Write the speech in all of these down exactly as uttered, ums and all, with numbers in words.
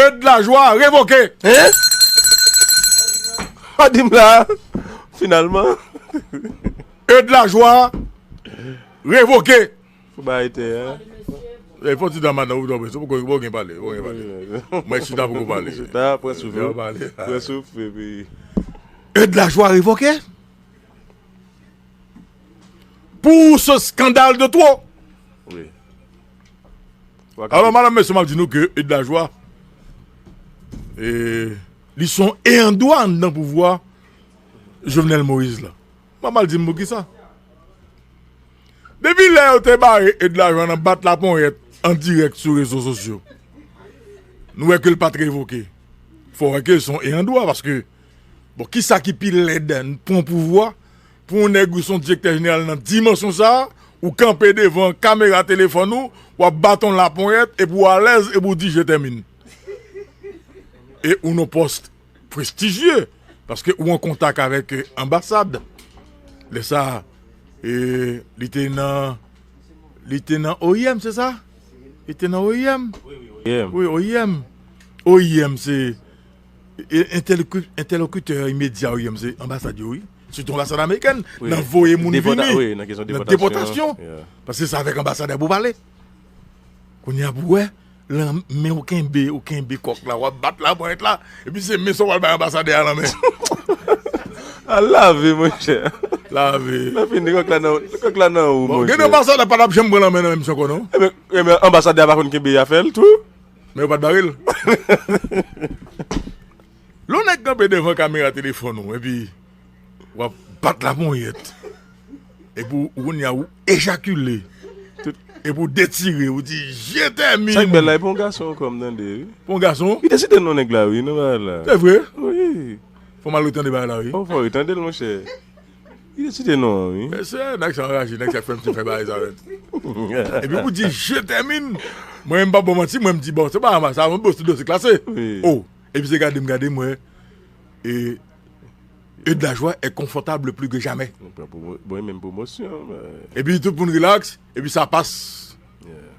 Eude Lajoie revoke. Hein? Pa di m la, finalman. Eude Lajoie revoke. Fò ba ete, hein? E fò ti dam madan ou tonbe, se poko ou gen pale, ou gen pale. Mwen chita poko pale. Chita, pran souf. Pran souf epi Eude Lajoie revoke. Pour ce scandale de trop. Wi. Alò, madanm, mesye, m ap di nou ke Eude Lajoie, e, li se yon eyan dwa anndan pouvwa Jovenel Moïse la. M ap mal di m poukisa. Depi lè yo te bare Eude Lajoie nan bat laponyèt an dirèk sou rezo sosyo, nou wè ke l pa t revoke. Fò wè ke l se yon eyan dwa, paske, bon, kisa ki pi lèd, pran pouvwa, pou yon nèg ou se yon direktè jeneral nan dimansyon sa a, ou kanpe devan kamera telefòn ou, w ap bat yon laponyèt, epi w alèz, epi w di, "Je termine." E ou nan pòs prestijye, paske ou an kontak avèk, e, anbasad. Lè sa, e, li te nan, li te nan O I M, se sa? Li te nan O I M? Wi, O I M. O I M, se, e, entèloki-, entèlokitè imedya O I M, se anbasad yo, wi. Sitou anbasad amerikèn, nan voye moun vini, nan depòtasyon. Paske se avèk anbasadè pou pale. Kounye a pou wè, lan, men ou kenbe, ou kenbe kòk la, w ap bat laponyèt la, epi se men sa w pral bay anbasadè a nan men. Al lave, monchè. Lave. Lè fini, kòk la nan, kòk la nan ou, monchè. Gen anbasadè pa t ap janm pran lanmen nan men misye ankò, non. Enben, enben, anbasadè a pa konn kenbe afè l tou. Men yo pa t bare l. Lè yon nèg kanpe devan kamera telefòn ou, epi w ap bat laponyèt. Epi w, kounye a, ou ejakile. Epi w detire, ou di, "Je termine." Sa k bèl la, e pou yon gason ankò, m tande, wi. Pou yon gason? Li te site non nèg la, wi, nan bagay la. Se vre? Wi. Fò m al retande bagay la, wi. Fò, fò retande l, monchè. Li te site non an, wi. Mesye, nèg sa anraje, nèg sa fè m ti fè bagay sa, mèt. Epi pou di, "Je termine." Mwen, m pa bon manti, mwen, m di, "Bon, se pa anba sa, mwen, bon, se dosye klase." Wi. Oh, epi se gade m, gade m, wè. E, Eude Lajoie est confortable plus que jamais. Bon, bon, bon, menm pwomosyon, men. Epi tout moun rilaks, epi sa pas. Yeah.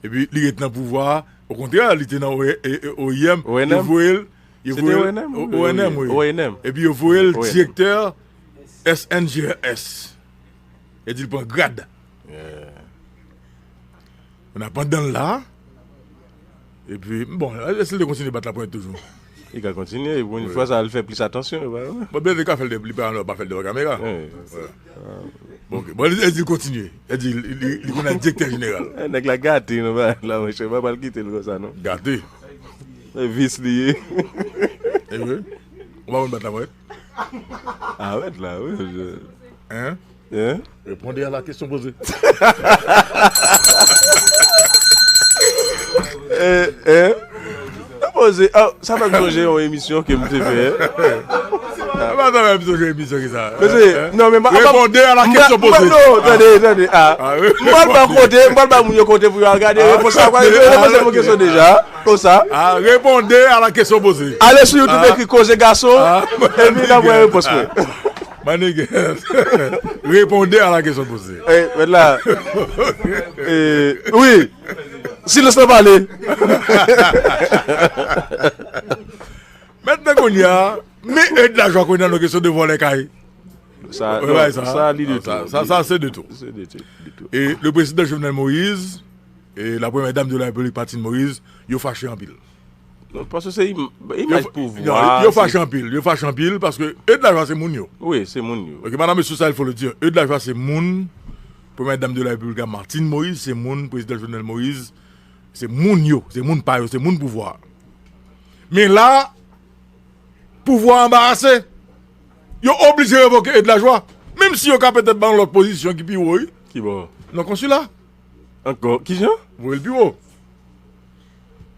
Epi li ret nan pouvwa a. Okontrè, li te nan O-, e, e, O I M, yo voye l, yo voye l, O N M, wi. O N M. Epi yo voye l direktè S N G R S. E di l pran grad. Yeah. Kounye a pandan l la, epi, bon, si l te kontinye bat laponyèt toujou. Li ka kontinye, e pou yon fwa sa, l fè plis atansyon, e pa vre? Bon, byen, li ka fè l de, li pa, pa fè l devan kamera. Wi. Bon, ok. Bon, li, li di l kontinye. Li di, li, li, li konn al direktè jeneral. Eh, nèg la gate, non, ba, la, monchè, pa pral kite l konsa, non. Gate. Se vis li ye. E vre? Ou pa konn bat laponyèt? Arèt la, wi, monchè. Hein? Hein? Répondez à la question posée. Eh, eh. Poze, ah, sa fè m sonje yon emisyon ke m te fè. Sa pa sa fè m sonje yon emisyon ki sa. Mesye, non, men, répondez à la question posée. Non, tande, tande, ah. M pral ba kote, m pral ba moun yo kote pou yo al gade repons la. Repons la pou kesyon deja. Konsa. Ah, répondez à la question posée. Ale sou YouTube, ekri Koze Gason, epi n ap wè repons mwen. My nigga, répondez à la question posée. Eh, mèt la. Eh, wi. Silans nan pale. Mentnan kounye a, men Eude Lajoie kounye a nan kesyon de vòlè kay. Sa, non, sa, li de tou. Sa, sa, se de tou. Se de tou, de tou. E le président Jovenel Moïse e la première dame de la République Martine Moïse, yo fache anpil. Non, paske se im-, imaj pouvwa. Yo fache anpil, yo fache anpil paske Eude Lajoie se moun yo. Wi, se moun yo. Ok, madame, monsieur, ça, il faut le dire. Eude Lajoie se moun, première dame de la République, Martine Moïse, se moun, président Jovenel Moïse, se moun yo, se moun pa yo, se moun pouvwa. Men la, pouvwa anbarase. Yo oblije revoke Eude Lajoie. Menm si yo ka petèt ba yon lòt pozisyon ki pi wo, wi. Ki bò? Nan konsila. Ankò? Kijan? Voye l pi wo.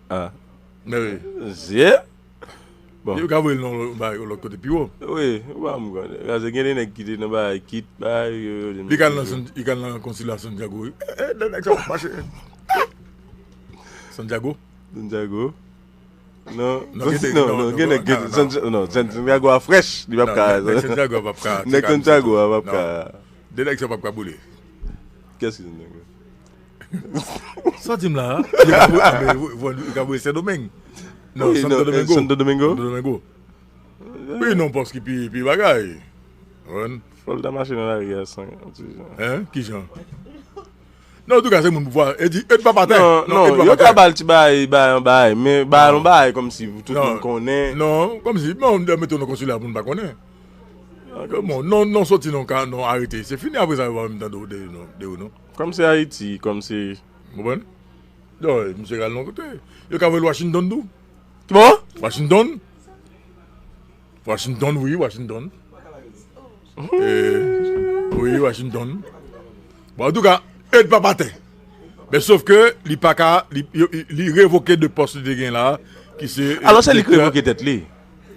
Ah. Men wi. Zye. Bon. Yo ka voye l nan lòt, ba, lòt kote pi wo. Wi, ou pa m konnen. Paske gen de nèg ki te nan bagay, kit, bagay, yo, yo, li ka al nan San-, li ka al nan konsila Santiago, wi. Eh, eh, nèg sa ap mache. Santiago? Santiago? Non, non, gen nèg, non, non, gen nèg, non, Santiago a frèch, li p ap ka. Nèg Santiago a p ap ka. Nèg Santiago a p ap ka. De nèg sa p ap ka boule. Kiyès ki Santiago? Sa di m la, li ka boule, ah, men, li ka boule Sendomeng. Non, Santo Domingo. Santo Domingo? Santo Domingo. Wi, non, pòs ki pi, pi bagay. Konprann? Florida mache nan lari a san ti jan. Hein? Ki jan? Non, antouka, se moun pouvwa. E di, e pa patè. Non, non, yo ka ba l ti bagay, bagay, bagay, men ba l yon bagay kòmsi pou tout moun konnen. Non, kòmsi, bon, yo mete w nan konsila pou n pa konnen. Bon, non, non, soti non, ka, non, arete. Se fini apre sa, yo pa menm tande de, de, de, non. Kòmsi Ayiti, kòmsi. Konprann? Yo, misye ka al nan kote. Yo ka voye l Washington tou. Ki bò? Washington. Washington, wi, Washington. Eh, wi, Washington. Bon, antouka, Ed pa patè. Men sof ke li pa ka, li, yo- li revoke de pòs li te gen la, ki se. Alò, se li ki revoke tèt li.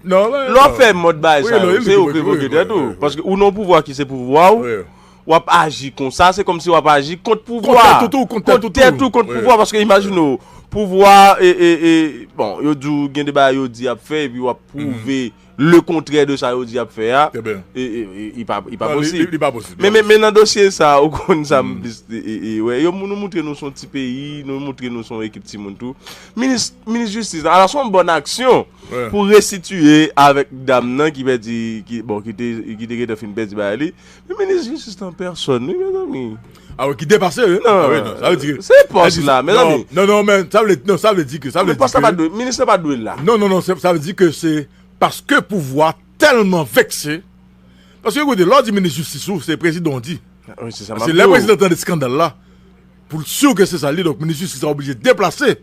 Non, men, lè w fè mòd bagay sa yo, se ou ki revoke tèt ou. Paske ou nan pouvwa ki se pouvwa w, w ap aji konsa, se kòmsi w ap aji kont pouvwa. Kont tèt ou tou, kont tèt ou tou. Kont tèt ou, kont pouvwa, paske imajine w, pouvwa, e, e, e, bon, yo di w gen de bagay yo di y ap fè, epi w ap pwouve le kontrè de sa yo di y ap fè a, e, e, e, li pa, li pa posib. Li pa posib. Men, men, men nan dosye sa, ou konn sa m plis, e, e, e, wè, yo, nou moutre nou se yon ti peyi, nou moutre nou se yon ekip timoun tou. Minis, minis jistis la, alò se yon bòn aksyon pou resitiye avèk dam nan ki pèdi, ki, bon, ki te, ki te gentan fin pèdi bagay li. Men minis jistis la an pèsòn, wi, mezanmi. Ah wi, ki depase, wi. Non, ah wi, non, sa vle di ke se pòs la, mezanmi. Non, non, men sa vle, non, sa vle di ke, sa vle di ke. Pòs la pa dwe, minis la pa dwe la. Non, non, non, se, sa vle di ke se paske pouvwa tèlman vekse. Paske, koute, lè w di minis jistis ou, se prezidan w di. Paske lè prezidan tande eskandal la, pou l si ke se sa l ye, donk minis jistis la oblije deplase.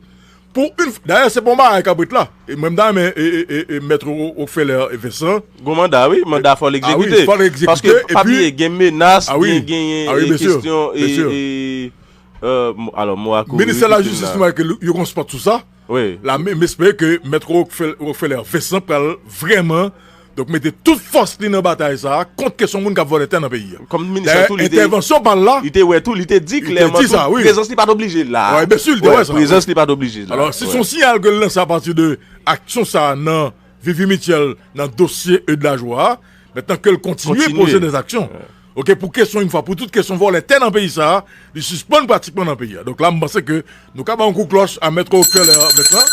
Pou yon f-, dayè, se pa yon bagay kabrit la. E mwen, m ta renmen, e, e, e, e, Mèt Ro-, Rockefeller e Vincent. Gon manda, wi, manda fò l egzekite. Ah wi, fò l egzekite. Paske pa bliye, gen menas, gen, gen, e, kesyon, e, e, euh, mo-, alò, mo a kouri. Ministè Lajistis, nou wè ke yo gon spot sou sa. Wi. La, men, m espere ke Mèt Rockefeller, Rockefeller Vincent pral vrèman, donk, mete tout fòs li nan batay sa a kont kesyon moun k ap vòlè tè nan peyi a. Kòm minis la tou, li te, entèvansyon pa l la, li te wè tou, li te di klèman tou, prezans li pa t oblije la. Wi, byensi, li te wè sa. Prezans li pa t oblije la. Alò, si se yon siyal ke l lanse apati de aksyon sa a nan Vivi Mitchell, nan dosye Eude Lajoie a, mentnan ke l kontinye poze dèzaksyon. Ok, pou kesyon, yon fwa pou tout, kesyon vòlè tè nan peyi sa a, li sispann pratikman nan peyi a. Donk la, m panse ke nou ka ba yon kou klòch a Mèt Rockefeller mentnan.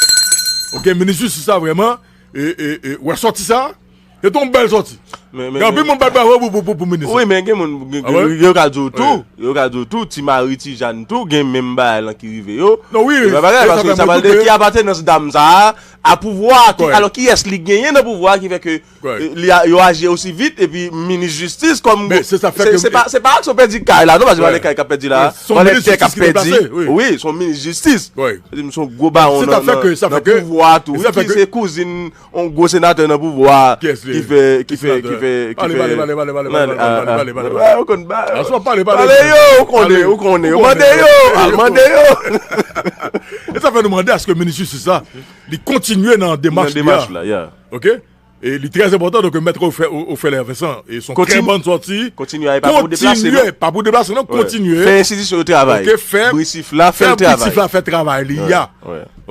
Ok, minis jistis la vrèman, e, e, e, wè sòti sa, se te yon bèl sòti. Gen anpil moun bat bravo pou, pou, pou, pou minis la. Wi, men gen moun, gen, gen, yo ka di w tou, yo ka di w tou, ti mari, ti Jàn tou, gen menm bagay lan ki rive yo. Non, wi, e pa bagay, paske sa pral de ki apatenans dam sa a, a pouvwa a, ki, alò kiyès li genyen nan pouvwa a ki fè ke, e, li a, yo aji osi vit, epi minis jistis kòm, se, se pa, se pa aksyon pèdi kay la, non, paske se pa de kay k ap pèdi la, se yon minis jistis ki deplase, wi, se yon minis jistis. Se yon gwo bawon nan, nan pouvwa a tou, wi, ki se kouzin yon gwo senatè nan pouvwa a, ki fè, ki fè, ki fè, ki fè. Pale, pale, pale, pale, pale, pale, pale, pale, pale, pale, pale. Aswè pale, pale. Pale yo, ou konnen, ou konnen, ou konnen. Ou mande yo, al mande yo. E sa fè nou mande aske minis jistis la, li kontinye nan demach li a. Nan demach la, yeah. Ok? E li trè enpòtan, donk, Mèt Rockefeller Vincent, e se yon trè bòn sòti. Kontinye, pa pou deplase, non. Kontinye, pa pou deplase, non, kontinye. Fè enstitisyon yo travay. Ok, fè, fè britif la, fè l travay. Britif la, fè travay li a.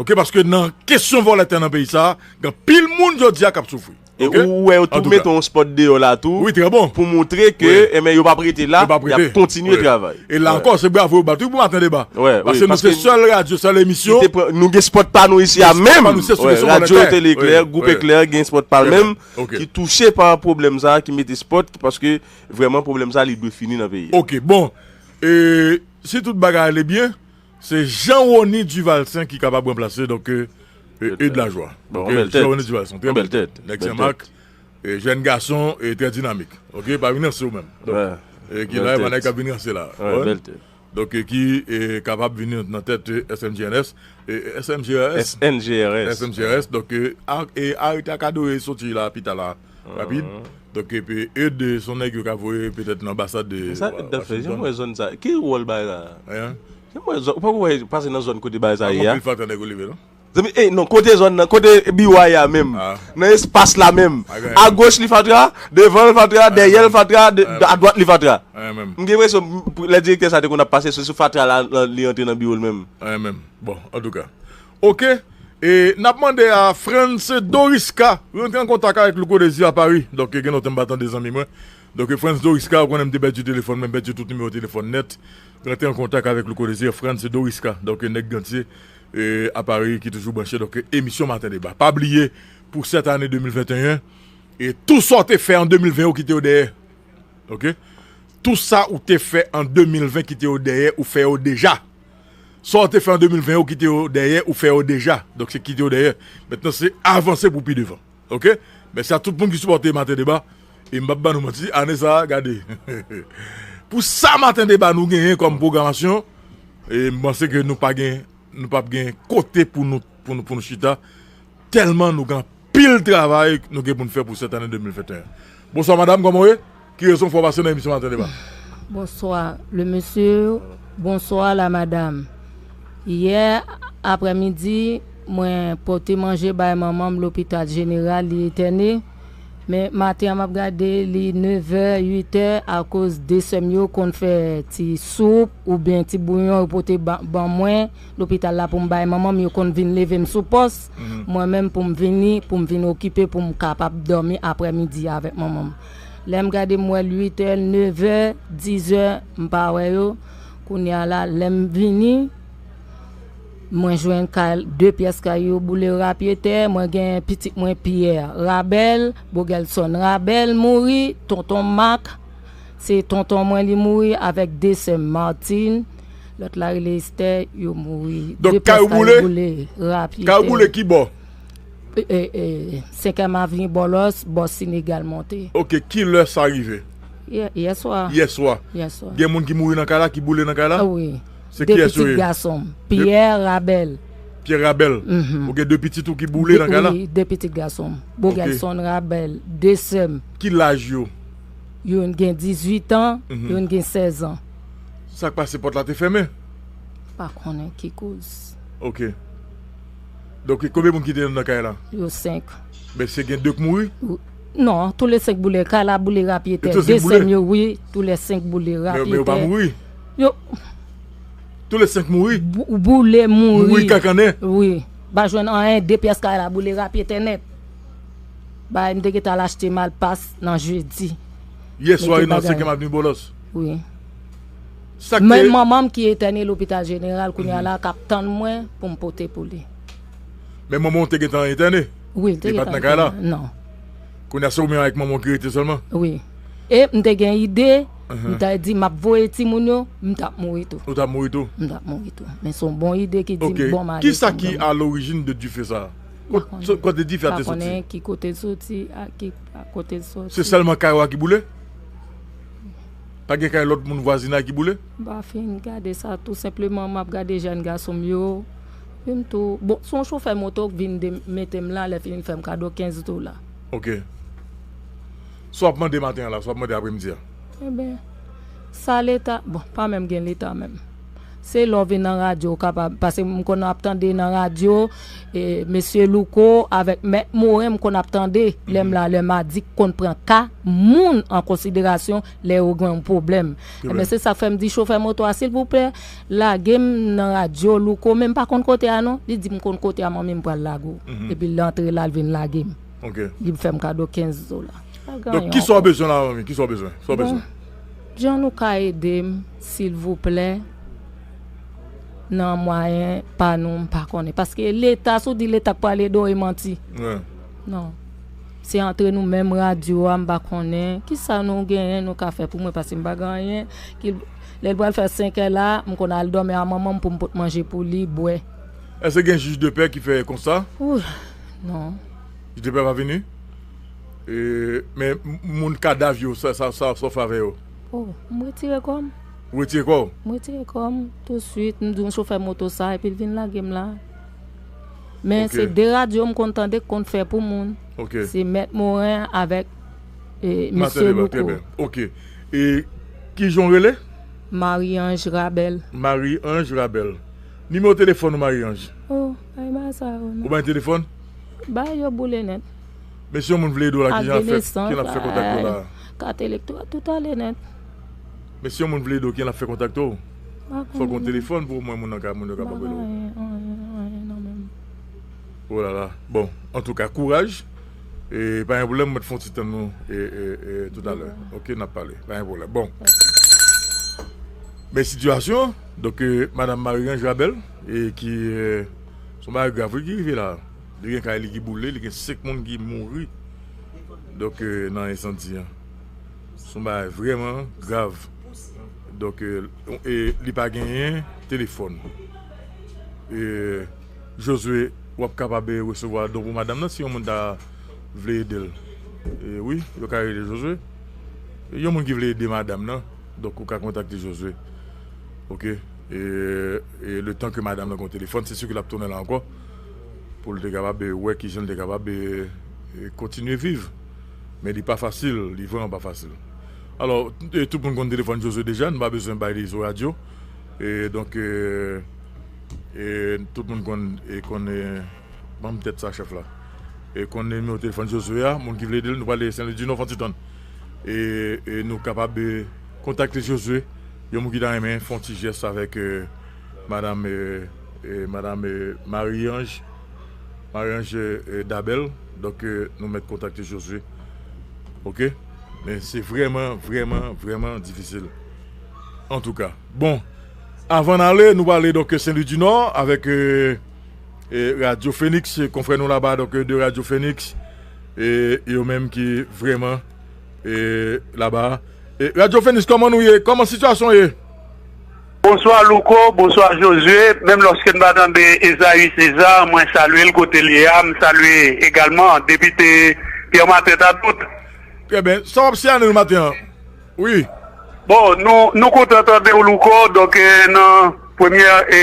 Ok, paske nan kesyon vòlè tè nan peyi sa a, gen anpil moun jodi a k ap soufri. E ou wè yo tou mete yon spot deyò la tou. Wi, trè bon. Pou montre ke, enben, yo p ap rete la, y ap kontinye travay. E la ankò, se bravo yo bat, wi, pou maten deba. Paske nou se sèl radyo, sèl emisyon. Nou gen spot pa nou isi a menm. Radyo Tele Eklè, Gwoup Eklè gen spot pa l menm, ki touche pa pwoblèm sa, ki mete spot, paske vrèman pwoblèm sa, li dwe fini nan peyi a. Ok, bon. E si tout bagay ale byen, se Jean Rony Duvalsaint ki kapab ranplase, donk, e, e, Eude Lajoie. Bon, bèl tèt. Jean Rony Duvalsaint, trè bèl tèt. Nèg Senmak, e, jèn gason, e, trè dinamik. Ok, pa vin ranse ou menm. Donk, e, ki la, pa nèg k ap vin ranse la. Bèl tèt. Donk, e, ki, e, kapab vin nan tèt, e, S M G N S, e, S M G R S. S N G R S. S M G R S. Donk, e, a, e, arete a ka dwe soti la, pita la, rapid. Donk, epi, Eude, se yon nèg yo ka voye petèt nan anbasad de Washington. Sa Eude ap fè? Jan m wè zòn sa. Ki wòl bagay la? Jan m wè zòn, ou poko wè pase nan zòn kote bagay sa ye a? Anpil fatra nèg yo leve, non? Zanmi, e, non, kote zòn nan, kote biwo a ye a menm. Nan espas la menm. Agoch li fatra, devan l fatra, dèyè l fatra, adwat li fatra. M gen enpresyon, lè direktè sa te konn ap pase, se sou fatra la, la, li antre nan biwo l menm. Bon, antouka. Ok. E n ap mande a Frantz Doriska rantre an kontak avèk Louko Désir a Paris. Donk, gen lontan m pa tande zanmi mwen. Donk, Frantz Doriska, ou konnen m te pèdi telefòn mwen, m pèdi tout nimewo telefòn nèt. Rantre an kontak avèk Louko Désir, Frantz Doriska. Donk, nèg Gantye, e, Apari ki toujou branche, donk, emisyon Maten Deba. Pa bliye, pou sèt ane de mil venteyen, e tou sa w te fè an de mil ven, ou kite yo dèyè. Oke? Tou sa ou te fè an de mil ven, kite yo dèyè, ou fè yo deja. Sa w te fè an de mil ven, ou kite yo dèyè, ou fè yo deja. Donk, se kite yo dèyè. Mentnan, se avanse pou pi devan. Oke? Mèsi a tout moun ki sipòte Maten Deba. E m p ap ba nou manti, ane sa a, gade. Pou sa Maten Deba nou genyen kòm pwogramasyon, e m panse ke nou pa gen, nou p ap gen kote pou nou, pou nou, pou nou chita. Tèlman nou gen anpil travay nou gen pou n fè pou sèt ane de mil venteyen. Bonswa, madanm, kòman w ye? Ki rezon fè w pase nan emisyon Maten Deba? Bonswa, le mesye. Bonswa, la madam. Yè aprèmidi, mwen pote manje bay manman m lopital jeneral, li entène. Men maten an, m ap gade, li nevè, uitè, akoz de sè m yo konn fè ti soup oubyen ti bouyon, yo pote ban, ban mwen lopital la pou m bay manman m, yo konn vin leve m sou pòs. Mwen menm pou m vini, pou m vin okipe, pou m kapab dòmi aprèmidi avèk manman m. Lè m gade, m wè l uitè, nevè, dizè, m pa wè yo. Kounye a la, lè m vini, mwen jwenn kay, de pyès kay yo boule rapyetè. Mwen gen pitit mwen, Pyè Rabèl, Bogèlsonn Rabèl mouri, tonton Mak, se tonton mwen li mouri, avèk de sè m, Martine, lòt la rele Estè, yo mouri. Donk, kay ou boule? Kay ou boule rapyetè. Kay ou boule ki bò? E, e, e, Senkyèm Avni, Bòlòs, bò Senegal monte. Oke, ki lè sa rive? Yè, yè swa. Yè swa. Yè swa. Gen moun ki mouri nan kay la, ki boule nan kay la? A wi. Se kiyès yo ye? De pitit gason m. De Pyè Rabèl. Pyè Rabèl. Mhm. Ou gen de pitit ou ki boule nan kay la? Wi, de pitit gason m. Ok. Bogèlson Rabèl, de sè m. Ki laj yo? Youn gen dizuit an, mhm, youn gen sèz an. Sa k pase, pòt la te fèmen? Pa konnen ki koz. Ok. Donk, konbyen moun ki te nan kay la? Yo senk. Men se gen de k mouri? Wi. Non, tou le senk boule. Kay la boule rapyetè. Yo tou senk boule? De sè m yo, wi, tou le senk boule rapyetè. Men, men yo pa mouri? Yo. Tou le senk mouri? Bou-, boule, mouri. Mouri kankannen? Wi. Pa jwenn anyen, de pyès kay la boule rapyetè nèt. Bagay m te gentan al achte malpas nan jedi. Yè swa, nan Senkyèm Avni Bòlòs? Wi. Sa k te... Men manman m ki entène lopital jeneral kounye a la, k ap tann mwen pou m pote pou li. Men manman w te gentan entène? Wi, l te gentan entène. Li pa t nan kay la? Non. Kounye a se ou menm avèk manman w ki rete sèlman? Wi. E m te gen ide, m te di m ap voye timoun yo, m t ap mouri tou. Ou t ap mouri tou? M t ap mouri tou. Men se yon bon ide ki di m bon mari. Ok. Kisa ki a lorijin de dife sa a? Kot, kote dife a te soti? Pa konnen ki kote l soti, a ki, a kote l soti. Se sèlman kay ou a ki boule? Pa gen kay lòt moun vwazinay ki boule? M pa fin gade sa, tou senpleman m ap gade jèn gason m yo. Epi m tou, bon, se yon chofè moto k vin de-, mete m la, lè fini l fè m kado kenz dola. Ok. Sa w ap mande maten an la, sa w ap mande apremidi a? Enben, sa Leta, bon, pa menm gen Leta menm. Se lè w vin nan radyo w kapab, paske m konn ap tande nan radyo, e, mesye Louko avèk Mèt Moren, m konn ap tande, lè m la, lè m a di k konn pran ka moun an konsiderasyon lè yo gen yon pwoblèm. Enben, se sa k fè m di chofè moto a, silvouplè, lage m nan radyo Louko, men m pa konn kote a non. Li di m konn kote a, manmi, m pral lage w. Epi l antre la, l vin lage m. Ok. Li fè m kado kenz dola. Pa gen anyen ankò. Donk, kisa w bezwen la, manmi? Kisa w bezwen? Sa w bezwen? Bon, jan nou ka ede m, silvouplè, nan mwayen pa nou, m pa konnen. Paske Leta, si w di Leta k pral ede w, e manti. Wi. Non. Se antre nou menm radyo a, m pa konnen. Kisa nou genyen, nou ka fè pou mwen, paske m pa gen anyen. Ki, lè l pral fè senkè la, m konn al dòmi a manman m pou m pot manje pou li, bwè. Èske gen jij de pè ki fè konsta? Ou, non. Jij de pè pa vini? E, men m-, moun kadav yo, sa, sa, sa, sa w fè avè yo? Oh, m retire kò m. Ou retire kò w? M retire kò m tousuit, m di yon chofè moto sa, epi l vin lage m la. Men se de radyo m konn tande k konn fè pou moun. Ok. Se Mèt Moren avèk, e, mesye Louko. Trè byen. Ok. E ki jan w rele? Marie-Ange Rabel. Marie-Ange Rabel. Nimewo telefòn ou, Marie-Ange? Oh, ay ba sa yo, non. Ou bay telefòn? Bay yo boule nèt. Men si yon moun vle ede w la, kijan l ap fè, kijan l ap fè kontakte w la? Ak denesans, bay kat elektwa, tout ale nèt. Men si yon moun vle ede w, kijan l ap fè kontakte w? Fòk gon telefòn pou omwen moun nan ka, moun yo kapab rele w. M pa gen anyen, anyen, anyen nan men m. Oh la la. Bon, antouka, kouraj. E pa gen pwoblèm, mwen t fè yon ti tann nou, e, e, e, toutalè. Ok, n ap pale. Pa gen pwoblèm. Bon. Men sitiyasyon, donk, e, Madanm Marie-Ange Rabel, e ki, e, Se yon bagay grav wi ki rive la. Li gen kay li ki boule, li gen senk moun ki mouri. Donk, euh, nan ensandi an. Se yon bagay vrèman grav. Donk, euh, e li pa genyen telefòn. E Josue, w ap kapab resevwa don pou madanm nan si yon moun ta vle ede l. E wi, yo ka ede Josue. Yon moun ki vle ede madanm nan, donk ou ka kontakte Josue. Oke? E, e letan ke madanm nan gen yon telefòn, se si ke l ap tounen la ankò pou l te kapab, e, wè kijan l te kapab, e, e, kontinye viv. Men li pa fasil, li vrèman pa fasil. Alò, e, tout moun konn telefòn Josue deja, nou pa bezwen bay rezo radyo. E donk, e, e, tout moun konn, e, konn, e, ban m tèt sa, chèf la. E konn nimewo telefòn Josue a, moun ki vle ede l, nou prale Sen Lwi di Nò, fè yon ti tann. E, e nou kapab, e, kontakte Josue, yon moun ki ta renmen fè yon ti jès avèk, e, madanm, e, e, madanm, e, Marie-Ange, Marie-Ange, e, Dabel. Donk, e, nou mèt kontakte Josue. Oke? Men se vrèman, vrèman, vrèman difisil. Antouka. Bon, avan n ale, nou prale donk Sen Lwi di Nò avèk, e, e, Radyo Fenix, e, konfrè nou laba, donk, e, de Radyo Fenix, e, yo menm ki vrèman, e, laba. E, Radyo Fenix, kòman nou ye? Kòman sitiyasyon ye? Bonswa Louko, bonswa Josue. Menm lòske n pa tande Esaü César, mwen salye l kote l ye a. M salye egalman depite Pierre Martin Tatout. Trè byen. Sa w ap siyale nou maten an? Wi. Bon, nou, nou kontan tande w Louko. Donk, e, nan premyè, e,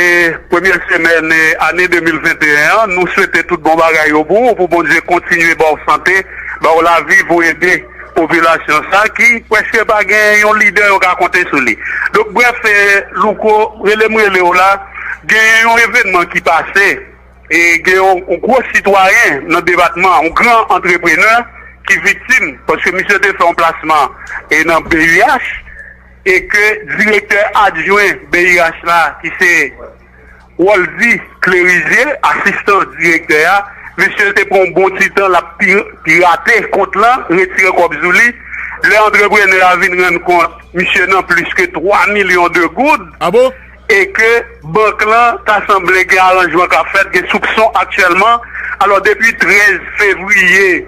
premyè semèn, e, ane de mil venteyen an, nou swete tout bon bagay yo pou ou, pou Bondye kontinye ba w sante, ba w lavi pou ede popilasyon sa ki prèske pa gen yon lidè yo ka konte sou li. Donk, brèf, e, Louko, rele m rele w la, gen yon evènman ki pase, e gen yon, yon gwo sitwayen nan depatman, yon gran antreprenè ki viktim, paske misye te fè yon plasman, e nan B I H, e ke direktè adjwen B I H la, ki se Woldy Clerizier, asistan direktè a, misye te pran yon bon ti tan l ap pi-, pirate kont lan, retire kòb sou li. Lè antreprenè a vin rann kont, misye nan plis ke twa milyon de goud. Ah bon? E ke bank lan ta sanble gen aranjman k ap fèt, gen soupson aktyèlman. Alò, depi trèz fevriye,